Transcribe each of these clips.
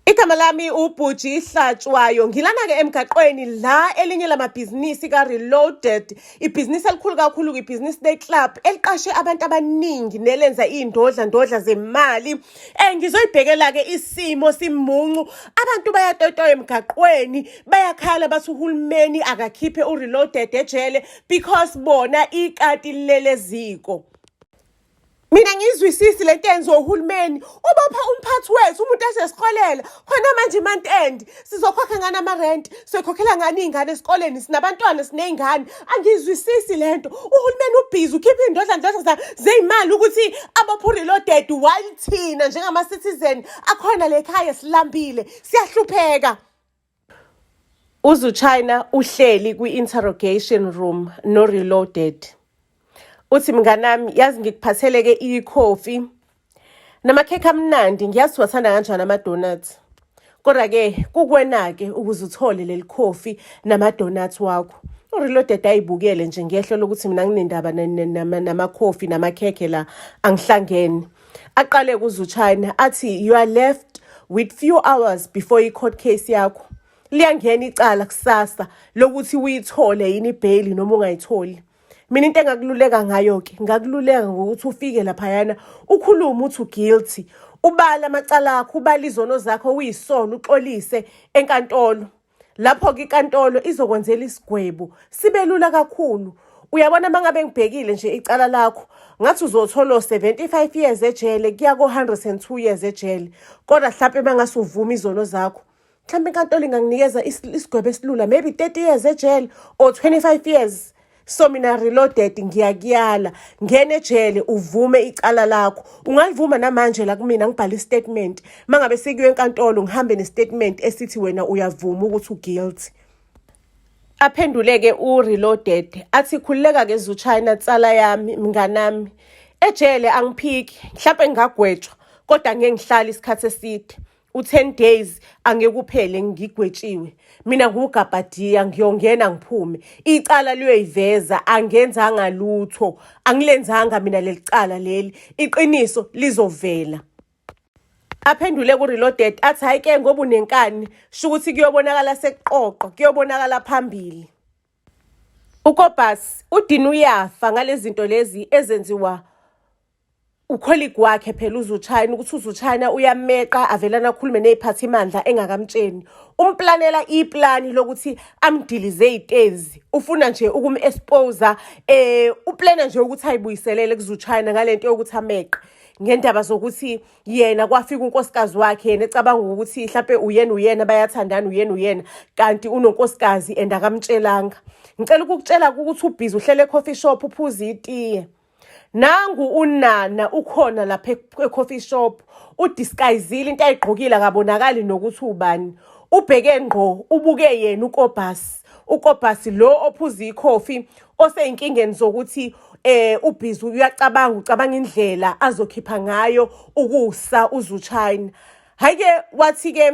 Igama lami uBhuji Hlatshwayo. Ngilana-ke emgaqweni la elinye lamabhizinisi ka-Reloaded. Ibhizinisi elikhulu kakhulu ibhizinisi le-club eliqashe abantu abaningi nelenza iy'ndodla ndodla zemali. Ngizoyibhekela-ke isimo simuncu. Abantu bayatotoya emgaqweni, bayakhala bathi uhulumeni akakhiphe u-Reloaded ejele because bona ikati lilele eziko. Mina ngizwisisi lento enziwa uhulumeni. Ubopha umphathi wethu umuntu esesiholela. Khona manje month end sizokhokha ngani ama-rent, siyokhokhela ngani iy'ngane esikoleni, sinabantwana siney'ngane. Angizwisisi lento. Uhulumeni ubhizi ukhipha iy'ndodla ndodla zey'mali ukuthi abophe u-Reloaded while thina njengama-citizen akhona le khaya silambile, siyahlupheka. UZuchina uhleli kwi-interrogation room no-Reloaded. Uthi mnganami, yazi ngikuphathele-ke ikhofi namakhekhe amnandi, ngiyazi uwathanda kanjani ama-donuts. Kodwa-ke kukwena-ke ukuze uthole leli khofi nama-donuts wakho. U-Reloaded ayibukele nje ngehlo lokuthi mina nginendaba namakhofi namakhekhe la angihlangene. Aqale kuZuchina athi you are left with few hours before i-court case yakho. Liyangena icala kusasa lokuthi uyithole yini i-bail noma ungayitholi. Mina into engakululeka ngayo-ke, ngakululeka ngokuthi ufike laphayana ukhulume uthi u-guilty, ubale amacala akho, ubale izono zakho uyisole, uxolise enkantolo. Lapho-ke inkantolo izokwenzela isigwebo sibe lula kakhulu. Uyabona uma ngabe ngibhekile nje icala lakho, ngathi uzothola o-75 years ejele kuya ko-102 years ejele. Kodwa hlampe uma ngase uvume izono zakho, mhlawumbe inkantolo ingakunikeza isigwebo esilula, maybe 30 years ejele or 25 years. So mina Reloaded ngiyakuyala, ngena ejele uvume icala lakho. Ungalivuma namanje la kumina ngibhale i-statement. Uma ngabe sekuyiwa enkantolo ngihambe ne-statement esithi wena uyavuma ukuthi u-guilty. Aphendule-ke u-Reloaded athi khululeka-ke Zuchina tsala yami mnganami. Ejele angiphiki, mhlampe ngingagwetshwa kodwa ngeke ngihlale isikhathi eside. U-10 days angeke uphele ngigwetshiwe. Mina ngugabhadiya ngiyongena ngiphume. Icala liyoyiveza angenzanga lutho. Angilenzanga mina leli cala leli. Iqiniso lizovela. Aphendule ku-Reloaded athi hhayi ke ngoba unenkani sho ukuthi kuyobonakala sekuqoqwa, kuyobonakala phambili. UKobus udina uyafa ngalezi zinto lezi ezenziwa u-colleague wakhe phela uZuchina ukuthi uZuchina uyameqa avelana akhulume ney'phathimandla engakamtsheni. Umplanela iplani lokuthi amdilize iy'tezi. Ufuna nje ukum-expose uplana nje ukuthi ayibuyiselele kuZuchina ngale nto yokuthi ameqe. Ngendaba zokuthi yena kwafika unkosikazi wakhe yena ecabanga ukuthi hlampe uyena uyena bayathandana uyena uyena kanti unonkosikazi and akamtshelanga. Ngicela ukukutshela ukuthi ubhizi uhlele e-coffee shop uphuza itiye. Nangu unana ukhona lapha e-coffee shop udisguisile into ayigqokile akabonakali nokuthi ubani. Ubheke ngqo ubuke yena uKobus. uKobus lo ophuza ikhofi oseyinkingeni zokuthi ubhizi uyacabanga ucabanga indlela azokhipha ngayo ukusa uZuchina. Hayi ke wathi ke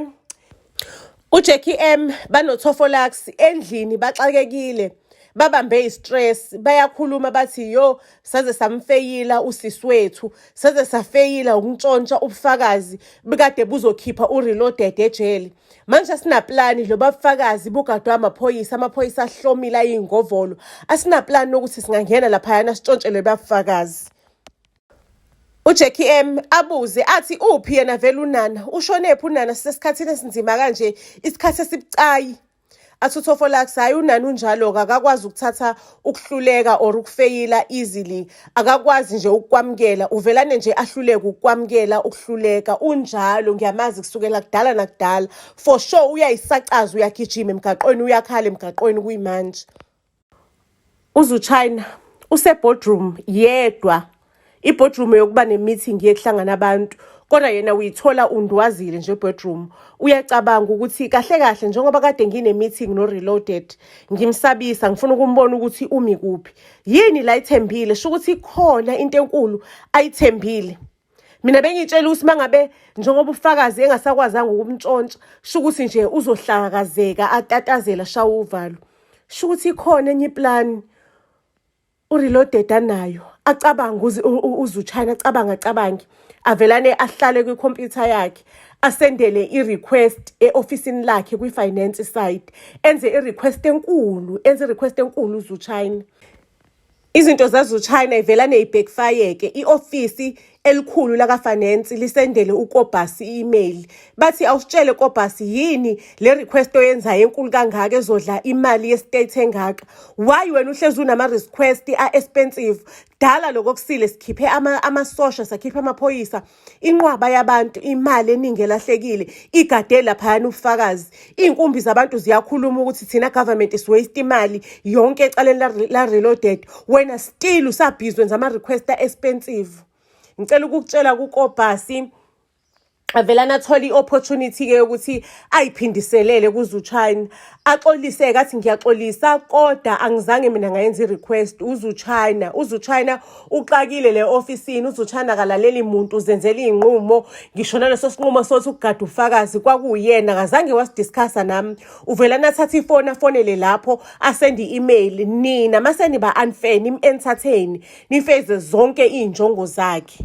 uJackie M banoThofolax endlini baxakekile babambe i-stress bayakhuluma bathi yo saze samfeyila usisi wethu saze safeyila ukuntshontsha ubufakazi bukade buzokhipha uReloaded ejele. Manje asinaplani lo bufakazi bugadwe amaphoyisa, amaphoyisa ahlomile ayingovolo. Asinaplani lokuthi singangena laphayana sitshontshe lo bufakazi. UJackie M abuze athi uphi yena vele unana, ushonephi unana sisesikhathini esinzima kanje, isikhathi esibucayi. Athi uThofolax hhayi unana unjalo-ke akakwazi ukuthatha ukuhluleka or ukufeyila easily. Akakwazi nje ukukwamukela, uvelane nje ahluleke ukukwamukela ukuhluleka. Unjalo ngiyamazi kusukela kudala nakudala. For sure uyayisacaza uyagijima emgaqweni uyakhala emgaqweni kuyimanje. UZuchina use-boardroom yedwa. I-boardroom yokuba ne-meeting yekuhlangana abantu kodwa yena uyithola undwazile nje e-boardroom. Uyacabanga ukuthi kahle kahle njengoba kade ngine-meeting no-Reloaded ngimsabisa ngifuna ukumbona ukuthi umi kuphi. Yini la ayithembile? Sho ukuthi ikhona into enkulu ayithembile. Mina bengitshela ukuthi mangabe njengoba ufakazi engasakwazanga ukumntshontsha, sho ukuthi nje uzohlakazeka atatazela ashawe uvalo. Sho ukuthi ikhona enye iplani uReloaded anayo. Acabange uZuchina acabange acabange avelane ahlale kwikhompyutha yakhe. Asendele i-request e-ofisini lakhe kwi-finance side, enze i-request enkulu, enze i-request enkulu uZuchina. Izinto zaZuchina ivelane i-backfire-ke. I-ofisi elikhulu laka-finance lisendele uKobus i-email, bathi, "Awusitshele Kobus, yini le request oyenzayo enkulu kangaka ezodla imali ye-state engaka? Why wena uhlezi unama-request a-expensive? Kudala lokho kusile, sikhiphe amasosha, sakhipha amaphoyisa, inqwaba yabantu, imali eningi elahlekile, igade laphayana ubufakazi. Iy'nkumbi zabantu ziyakhuluma ukuthi thina government si-waste imali yonke ecaleni la-Reloaded. Wena still usa-busy wenza ama-request a-expensive." Ngicela ukukutshela kuKobus, avelana athola i-opportunity-ke yokuthi ayiphindiselele kuZuchina, axolise-ke, athi, "Ngiyaxolisa, kodwa angizange mina ngayenza i-request. UZuchina, uZuchina uxakile le ofisini. UZuchina akalaleli muntu, uzenzela iy'nqumo. Ngisho naleso sinqumo sokuthi ukugada ufakazi kwakuyena, akazange wasi-discussa nami." Uvelana athathe ifoni, afonele lapho, asende i-email, "Nina mase niba unfair, nim-entertain, nifeze zonke iy'njongo zakhe."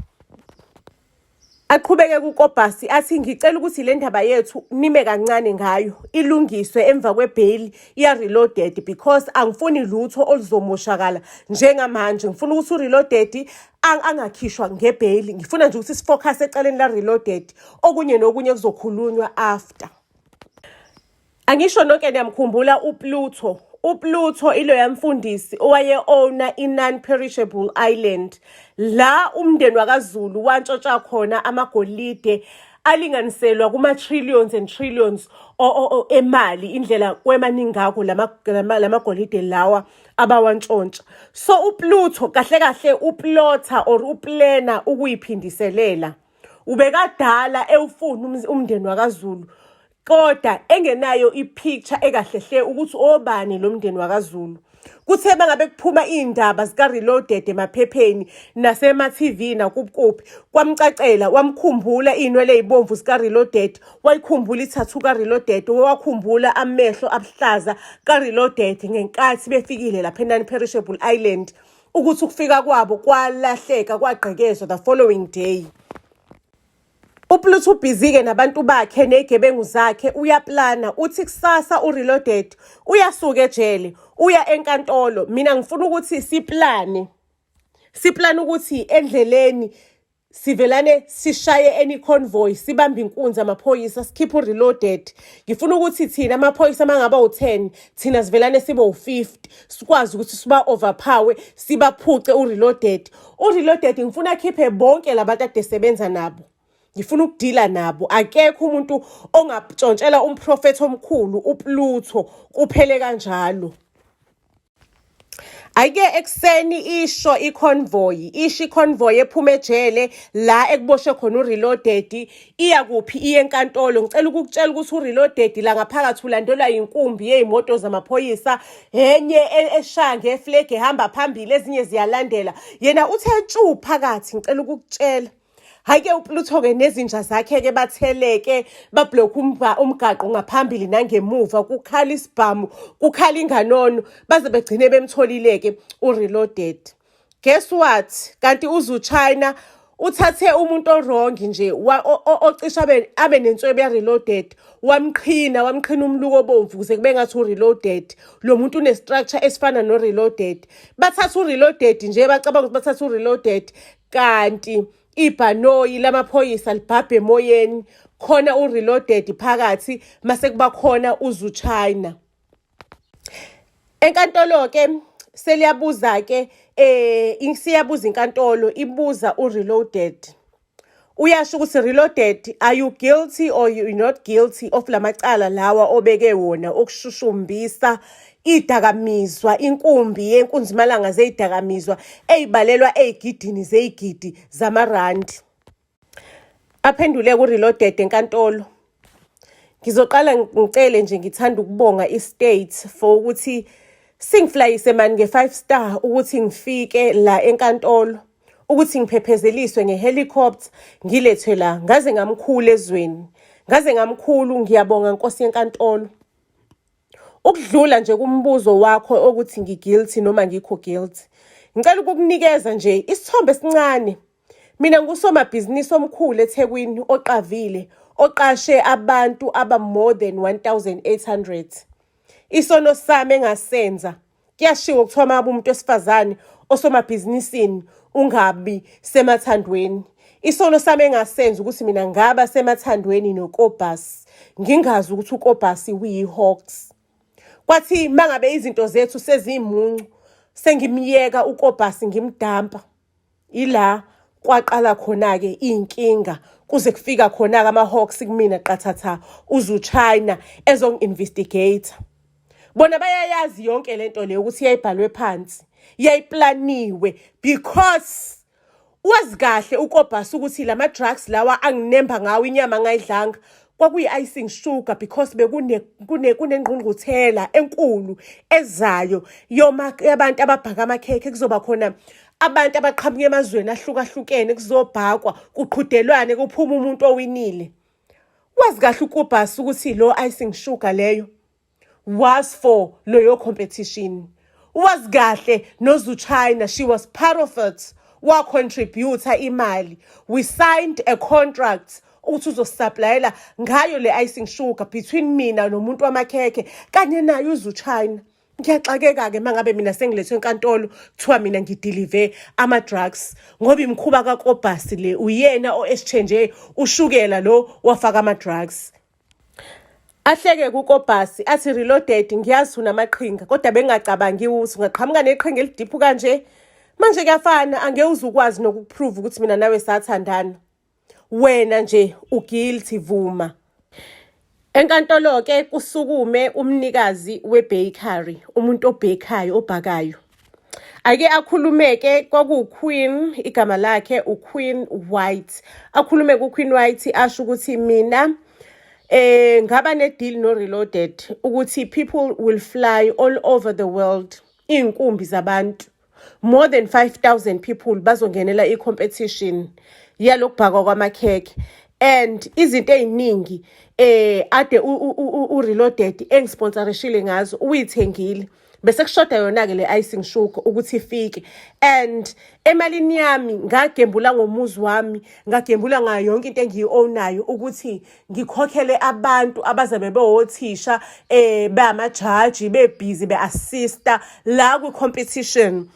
Aqhubeke kuKobus athi, "Ngicela ukuthi le ndaba yethu nime kancane ngayo, ilungiswe emva kwe-bail ya-Reloaded, because angifuni lutho oluzomoshakala njengamanje. Ngifuna ukuthi u-Reloaded angakhishwa nge-bail. Ngifuna nje ukuthi si-focus ecaleni la-Reloaded, okunye nokunye kuzokhulunywa after." Angisho nonke niyamkhumbula uPluto. UPluto iloya mfundisi owaye-owna i-Non-Perishable Island, la umndeni wakaZulu wantshontsha khona amagolide alinganiselwa kuma-trillions and trillions emali, indlela kwemaningi ngakho lamagolide lawa abawantshontsha. So uPluto kahle kahle u-plota or u-plana ukuyiphindiselela. Ubekadala ewufuna umndeni wakaZulu, kodwa engenayo i-picture ekahle hle ukuthi obani lo mndeni wakaZulu. Kuthe bangabe kuphuma iy'ndaba zika-Reloaded emaphepheni nasema-TV nakuphi, kwamcacela, wamkhumbula iy'nwele ey'bomvu zika-Reloaded, wayikhumbula i-tattoo ka-Reloaded, wakhumbula amehlo abuhlaza ka-Reloaded ngenkathi befikile lapha e-Non-Perishable Island, ukuthi ukufika kwabo kwalahleka, kwagqekezwa the following day. UPluto u-busy-ke nabantu bakhe ney'gebengu zakhe, uya-plana, uthi kusasa uReloaded uyasuka ejele uya enkantolo. Mina ngifuna ukuthi si-plane, si-plane ukuthi endleleni sivelane sishaye any convoy, sibambe inkunzi amaphoyisa, sikhiphe uReloaded. Ngifuna ukuthi thina amaphoyisa mangaba u-10, thina sivelane sibe u-50, sikwazi ukuthi siba overpower, sibaphuce uReloaded. UReloaded ngifuna akhiphe bonke labantu ade sebenza nabo. Ngifuna ukudila nabo. Akekho umuntu ongatshontshela umprofethi omkhulu uPluto kuphele kanjalo." Ake ekuseni isho i-convoy, isho i-convoy ephuma ejele la ekuboshwe khona uReloaded, iya kuphi? Iye enkantolo. Ngicela ukukutshela ukuthi uReloaded la ngaphakathi ulandelwa inkumbi yey'moto zamaphoyisa, enye eshaya nge-flag ehamba phambili, ezinye ziyalandela. Yena uthe tshu phakathi, ngicela ukukutshela. Hhayi-ke uPluto-ke nezinja zakhe-ke batheleke, ba-block umgaqo ngaphambili nangemuva, kukhala isibhamu, kukhala inganono, baze begcine bemtholile-ke uReloaded. Guess what? Kanti uZuchina uthathe umuntu o-wrong nje, ocishe abe nenswebe ya-Reloaded, wamqhina, wamqhina umluko obomvu ukuze kube ngathi u-Reloaded. Lo muntu une-structure esifana no-Reloaded. Bathatha u-Reloaded nje, bacabanga ukuthi bathatha u-Reloaded, kanti ibhanoyi lamaphoyisa libhabha emoyeni, khona u-Reloaded phakathi, mase kuba khona uZuchina. Enkantolo-ke seliyabuza-ke, siyabuza inkantolo, ibuza uReloaded. Uyasho ukuthi, "Reloaded, are you guilty or you not guilty of lamacala lawa obeke wona okushushumbisa idakamizwa, inkumbi yenkunzimalanga zeyidakamizwa eyibalelwa ey'gidini zey'gidi zamarandi?" Aphendule ku-Reloaded enkantolo. "Ngizoqala ngicele nje, ngithanda ukubonga i-state for ukuthi singi-flyise mani nge-five star ukuthi ngifike la enkantolo, ukuthi ngiphephezeliswe nge-helicopter, ngilethwe la, ngaze ngamkhulu ezweni, ngaze ngamkhulu. Ngiyabonga nkosi yenkantolo. Ukudlula nje kumbuzo wakho ukuthi ngi-guilty noma ngikho guilty, ngicela ukukunikeza nje isithombe esincane. Mina ngusomabhizinisi omkhulu eThekwini oqavile, oqashe abantu aba more than 1800. Isono sami engasenza, kuyashiwo kuthiwa uma ngabe umuntu wesifazane osomabhizinisini ungabi semathandweni. Isono sami engasenza ukuthi mina ngaba semathandweni noKobus, ngingazi ukuthi uKobus uyi-Hawks. Kwathi mangabe izinto zethu sezimuncu, sengimyeka uKobus ngimdampa. Ila kwaqala khona-ke iy'nkinga kuze kufika khona-ke ama-Hawks kumina qathatha uZuchina ezongi-investigate. Bona bayayazi yonke lento le ukuthi yayibhalwe phansi, yayiplaniwe because wazi kahle uKobus ukuthi lama drugs lawa anginemba ngawo inyama ngayidlanga kwakuyi-icing sugar because bekune kune kunengqungquthela enkulu ezayo yoma yabantu ababhaka amakhekhe. Kuzoba khona abantu abaqhamuka emazweni ahlukahlukene, kuzobhakwa kuqhudelwane, kuphuma umuntu owinile. Wazi kahle uKobus ukuthi lo icing sugar leyo was for leyo competition. Wazi kahle noZuchina, she was part of it, wa-contributor imali. We signed a contract ukuthi uzosuplayela ngayo le icing sugar between mina nomuntu wamakhekhe kanye naye uZuchina. Ngiyaxakeka-ke uma ngabe mina sengilethwe enkantolo kuthiwa mina ngidelive ama-drugs, ngoba imikhuba kaKobus le, uyena o-exchange ushukela lo wafaka ama-drugs. Ahleke kuKobus athi, "Reloaded, ngiyazi unamaqhinga, kodwa bengingacabangi ukuthi ungaqhamuka neqhinga elidiphu kanje. Manje kuyafana, angeke uze ukwazi nokukuprove ukuthi mina nawe sathandana. Wena nje uguilty, vuma." Enkantolo-ke kusukume umnikazi we-bakery, umuntu obhekayo, obhakayo. Ake akhulume-ke, kwakuwu-Queen, igama lakhe uQueen White. Akhulume ku-Queen White asho ukuthi mina ngaba ne-deal no-Reloaded ukuthi people will fly all over the world, iy'nkumbi zabantu, more than 5000 people bazongenela i-competition yalokubhakwa kwamakhekhe, and izinto ey'ningi ade u-Reloaded engisponsorishile ngazo uyithengile, bese kushoda yona-ke le icing sugar ukuthi ifike, and emalini yami ngagembula ngomuzi wami, ngagembula ngayo yonke into engiyi-ownayo ukuthi ngikhokhele abantu abazabe bewothisha, bamajaji, bebhizi be-assista la kwi-competition,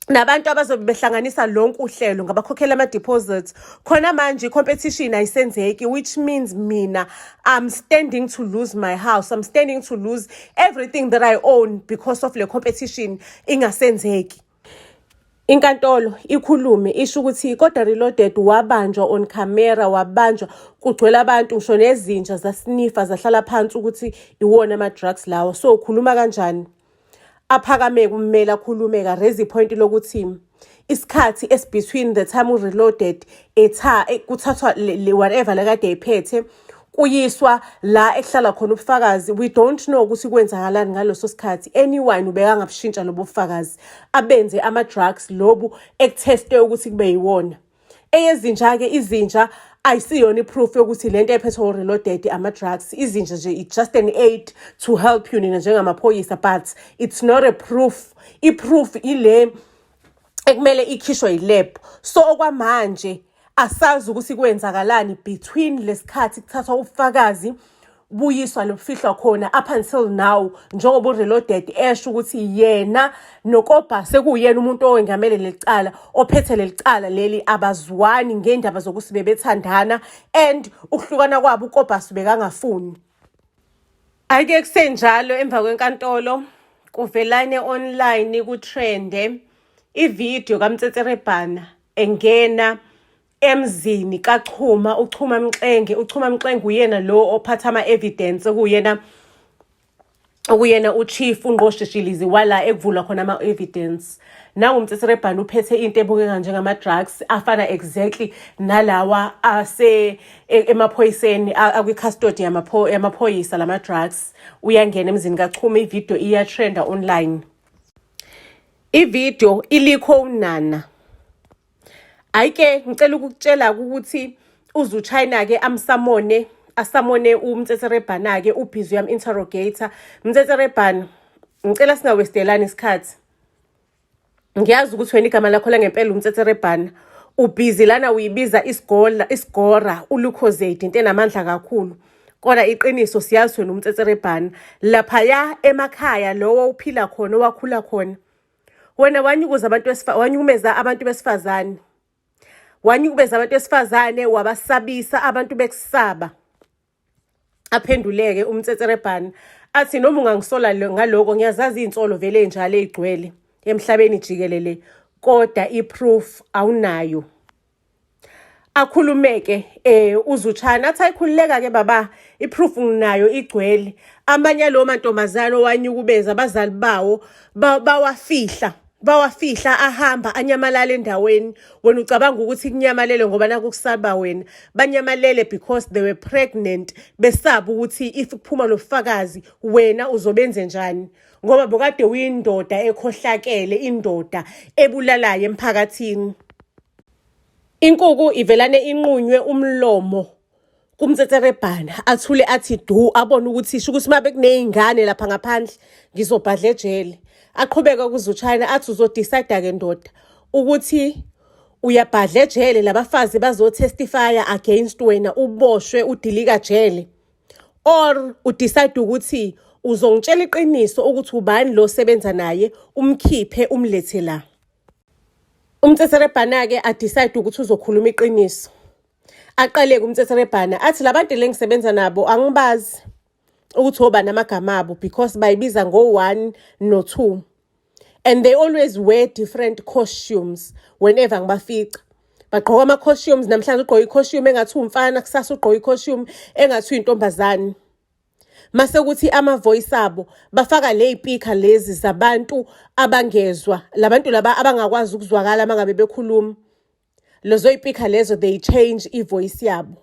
nabantu abazobe behlanganisa lonke uhlelo, ngabakhokhela ama-deposits. Khona manje i-competition ayisenzeki, which means mina I'm standing to lose my house, I'm standing to lose everything that I own because of le competition ingasenzeki. Inkantolo ikhulume isho ukuthi kodwa Reloaded wabanjwa on camera, wabanjwa kugcwele abantu, ngisho nezinja zasinifa zahlala phansi ukuthi iwona ama-drugs lawo, so ukhuluma kanjani? Aphakame kummeli, akhulume, ka-raise ipoint lokuthi isikhathi esi-between the time u-Reloaded etha kuthathwa le whatever lekade ephethe kuyiswa la ekuhlala khona ubufakazi, we don't know ukuthi kwenzakalani ngaleso sikhathi. Anyone ubekangabushintsha lobo bufakazi abenze ama-drugs lobu ekutheste ukuthi kube yiwona. Eyezinja-ke, izinja ayisiyona i-proof yokuthi lento ephethwe u-Reloaded ama-drugs. Izinja nje, it's just an aid to help you nina njengamaphoyisa, but it's not a proof. I-proof ile ekumele ikhishwe yi-lab. So okwamanje asazi ukuthi kwenzakalani between lesikhathi kuthathwa ubufakazi buyiswa lobufihlwa khona up until now, njengoba uReloaded esho ukuthi yena noKobus sekuyena umuntu owengamele leli cala, ophethe leli cala leli, abazwani ngendaba zokuthi bebethandana and ukuhlukana kwabo uKobus bekangafuni. Ake kusenjalo, emva kwenkantolo kuvelane online kutrende ividiyo kaMtsetserebhana engena emzini kaChuma, uChuma Mxenge. UChuma Mxenge uyena lo ophatha ama-evidence, okuyena uchief ungqoshishilizi wala ekuvulwa khona ama-evidence. Nangu uMtsetserebhana uphethe into ebukeka njengama-drugs afana exactly nalawa ase emaphoyiseni, akwi-custody yamaphoyisa lama-drugs. Uyangena emzini kaChuma, ividiyo iyatrenda online. Ividiyo ilikho unana. Ayike, ngicela ukukutshela ukuthi uZuchina-ke amsamone, asamone uMtsetserebhana-ke, ubhizi uyam-interrogator. Mtsetserebhana, ngicela singawestelani isikhathi. Ngiyazi ukuthi wena igama lakho langempela uMtsetserebhana. Ubhizi lana uyibiza isigola isigora uLucozade into enamandla kakhulu. Kodwa iqiniso siyazi wena umtsetserebhana laphaya emakhaya lowo uphila khona owakhula khona. Wena wanyukuza abantu wanyukumeza abantu besifazane. Wanyukubeza abantu besifazane wabasabisa abantu bekusaba. Aphenduleke umtsetserebhana athi noma ungangisola ngaloko ngiyazazi iy'nsolo vele ey'njalo ey'gcwele emhlabeni jikelele kodwa i-proof awunayo. Akhulumeke uZuchana athi ayikhululeka ke baba i-proof nginayo igcwele. Amanye alowo mantombazane owanyukubeza abazali bawo bawafihla bawafihla ahamba anyamalala endaweni. Wena ucabanga ukuthi kunyamalele ngoba naku kusaba wena. Banyamalele because they were pregnant, besaba ukuthi if kuphuma lo bufakazi wena uzobenze njani, ngoba bokade uyindoda ekhohlakele, indoda ebulalayo emphakathini. Inkuku ivelane inqunywe umlomo kumtsetserebhana, athule athi du, abone ukuthi sho ukuthi uma bekuney'ngane lapha ngaphandle ngizobhadla ejele. Aqhubeke kuZuchina athi uzodecide-ke ndoda ukuthi uyabhadla ejele, labafazi bazotestifya against wena, uboshwe udilika jele, or udecide ukuthi uzongitshela iqiniso ukuthi ubani lo osebenza naye, umkhiphe umlethe la. Umtsetserebhana-ke adecide ukuthi uzokhuluma iqiniso. Aqale-ke umtsetserebhana athi labantu le ngisebenza nabo angibazi ukuthi obani amagama abo because bayibiza ngo-one no-two and they always wear different costumes whenever ngibafica. Bagqoka ama-costumes, namhlanje ugqoke i-costume engathi uwumfana, kusasa ugqoke i-costume engathi uyintombazane. Mase kuthi ama-voice abo bafaka ley'pikha lezi zabantu abangezwa, labantu laba abangakwazi ukuzwakala uma ngabe bekhuluma. Lezo y'pikha lezo they change i-voice yabo.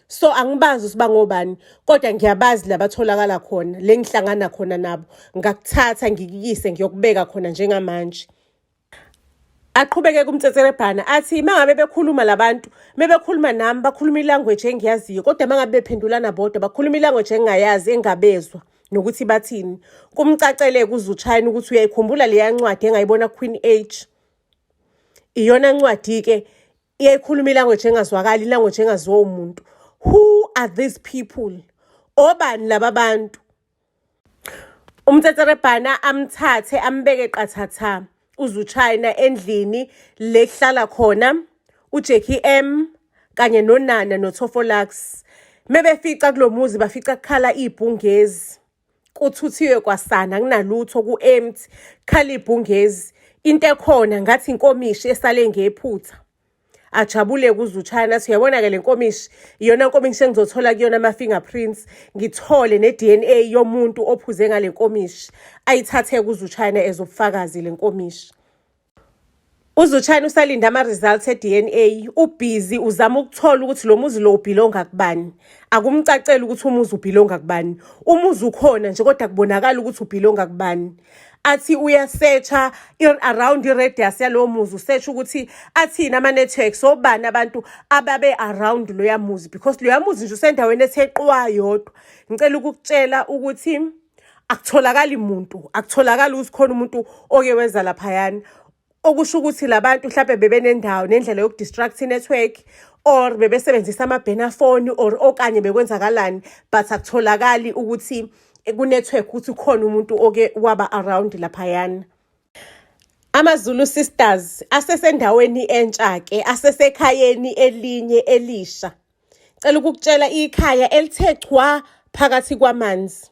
So angibazi ukuthi bangobani kodwa ngiyabazi labatholakala khona, le ngihlangana khona nabo. Ngakuthatha ngikuyise ngiyokubeka khona njengamanje. Aqhubeke kumtsetserebhana athi uma ngabe bekhuluma labantu, mebekhuluma nami bakhuluma ilanguage engiyaziyo, kodwa uma ngabe bephendulana bodwa bakhuluma ilanguage engingayazi, engabezwa nokuthi bathini. Kumcacele kuZuchina ukuthi uyayikhumbula leya ncwadi engayibona Queen H. Iyona ncwadi-ke iyayikhuluma ilanguage engazwakali, ilanguage engaziwa umuntu. Who are these people? Obani laba bantu? Umtsetserebhana amthathe ambeke qathatha uZuchina endlini le kuhlala khona uJackie M kanye noNana noThofolax. Mebefica kulo muzi bafica kukhala ibhungezi. Kuthuthiwe kwasana kunalutho ku-empty, kukhala ibhungezi. Into ekhona ngathi inkomishi esale ngephutha. Ajabule kuZuchina athi uyabona-ke le nkomishi iyona nkomishi engizothola kuyona ama-fingerprints, ngithole ne-DNA yomuntu ophuze ngale nkomishi. Ayithathe kuZuchina as ubufakazi le nkomishi. UZuchina usalinde ama-results e-DNA, ubhizi uzama ukuthola ukuthi lo muzi lo ubhilonga kubani. Akumcaceli ukuthi umuzi ubhilonga kubani. Umuzi ukhona nje kodwa kubonakala ukuthi ubhilonga kubani. Athi uyasearcha around i-radius yalowo muzi, usearch ukuthi athini ama-networks, obani abantu ababe around loya muzi, because loya muzi nje usendaweni ethe qwa yodwa. Ngicela ukukutshela ukuthi akutholakali muntu, akutholakali ukuthi khona umuntu oke weza laphayana. Okusho ukuthi labantu mhlampe bebenendawo nendlela yokudistract i-network or bebesebenzisa ama-burner phone or okanye bekwenzakalani, but akutholakali ukuthi ku-network ukuthi khona umuntu oke waba around laphayana. AmaZulu Sisters asesendaweni entsha-ke, asesekhayeni elinye elisha. Cela ukukutshela ikhaya elithe chwa phakathi kwamanzi.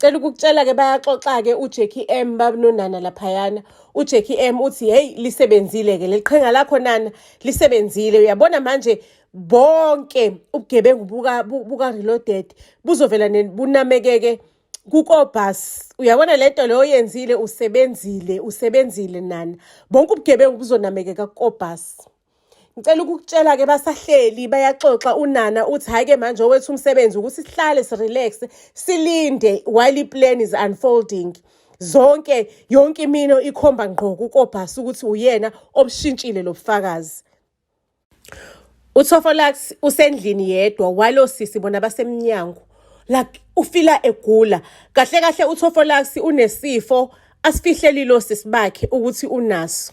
Cela ukukutshela-ke bayaxoxa-ke uJackie M banonana laphayana. UJackie M uthi hey lisebenzile-ke leli qhinga lakho nana, lisebenzile. Uyabona manje bonke ubugebengu buka Reloaded buzovela bunamekeke kuKobus. Uyabona lento leyo oyenzile, usebenzile, usebenzile nana. Bonke ubugebengu buzonamekeka kuKobus. Ngicela ukukutshela-ke basahleli bayaxoxa, uNana uthi hhayi-ke manje owethu umsebenzi ukuthi sihlale sirelax silinde while i-plan is unfolding. Zonke yonke imino ikhomba ngqo kuKobus ukuthi uyena obushintshile lo bufakazi. UThofolax usendlini yedwa while osisi bona basemnyango. Like ufila egula. Kahle kahle uThofolax unesifo asifihleli lo sisi bakhe ukuthi unaso.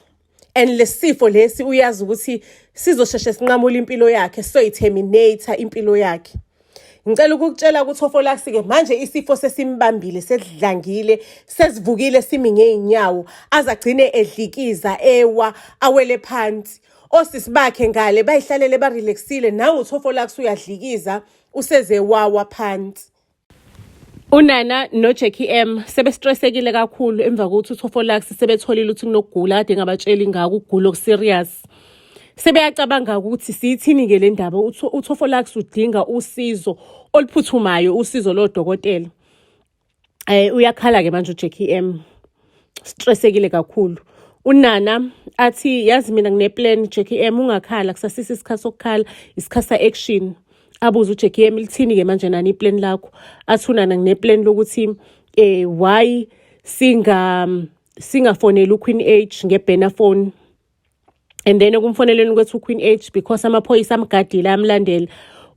And lesifo lesi uyazi ukuthi sizosheshe sinqamule impilo yakhe, soyi-terminate impilo yakhe. Ngicela ukukutshela ukuthi Ofolaks-ke manje isifo sesimbambile, sesidlangile, sesivukile, simi ngey'nyawo, aze agcine edlikiza, ewa, awele phansi. Osisi bakhe ngale bayihlalele barelaxile, nawe uThofolaks uyadlikiza, useze wawa phansi. UNana noJackie M sebestressekile kakhulu emva kokuthi uThofolaks sebetholile ukuthi kunokugula kade engabatsheli ngako, ukugula okuserious. Sebeyacabanga ukuthi siyithini-ke le ndaba, uThofolaks udinga usizo oluphuthumayo, usizo lodokotela. Uyakhala-ke manje uJackie M, stressekile kakhulu. UNana athi, yazi mina ngine-plan Jackie M, ungakhala, kusasisa isikhathi sokukhala, isikhathi sa-action. Abuze uJackie M, lithini-ke manje nani iplan lakho? Athi uNana, ngine-plan lokuthi why singafoneli uQueen H nge-burner phone, and then ekumfoneleni kwethu uQueen H, because amaphoyisa amgadile, amlandela,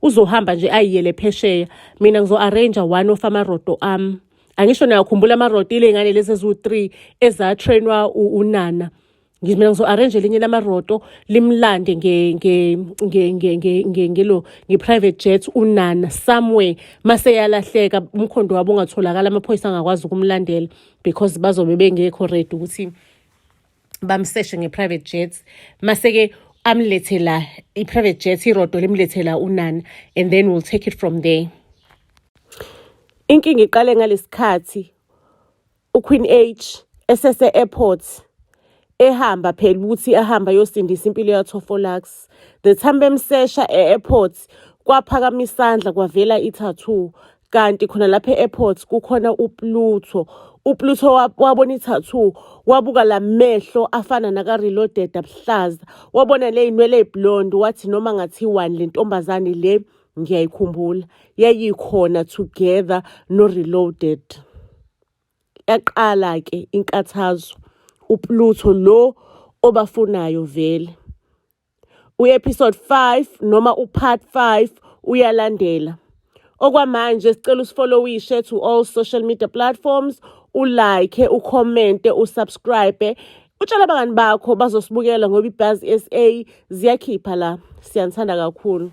uzohamba nje ayiyele phesheya. Mina ngizo-arrange one of amaroto ami. Angisho niyakhumbula amaroto, ile ngane lezi eziwu-3 ezatrainwa uNana. Mina ngizo-arrange elinye lamaroto limlande ngelo nge-private jet uNana somewhere, mase yalahleka, umkhondo wabo ungatholakala, amaphoyisa angakwazi ukumlandela because bazobe bengekho ready ukuthi bamseshe nge-private jet. Mase-ke amlethe la i-private jet, irodo limlethe la uNana, and then we'll take it from there. Inkinga iqale ngalesikhathi uQueen H esese-airport, ehamba phela ukuthi ahamba ayosindisa impilo yaThofolaks. The time bemsesha e-airport, kwaphakama isandla, kwavela i-tattoo, kanti khona lapha e-airport kukhona uPluto. UPluto wabona i-tattoo, wabuka la mehlo afana naka-Reloaded abuhlaza, wabona ley'nwele ey'blonde, wathi noma ngathiwani le ntombazane le ngiyayikhumbula, yayikhona together no-Reloaded. Yaqala-ke inkathazo, uPluto lo obafunayo vele. U-episode 5 noma u-part 5 uyalandela. Okwamanje sicela usifollowishe to all social media platforms, ulike, ucommente, usubscribe, utshela abangani bakho bazosibukela ngoba iBuzz SA ziyakhipha la. Siyanithanda kakhulu.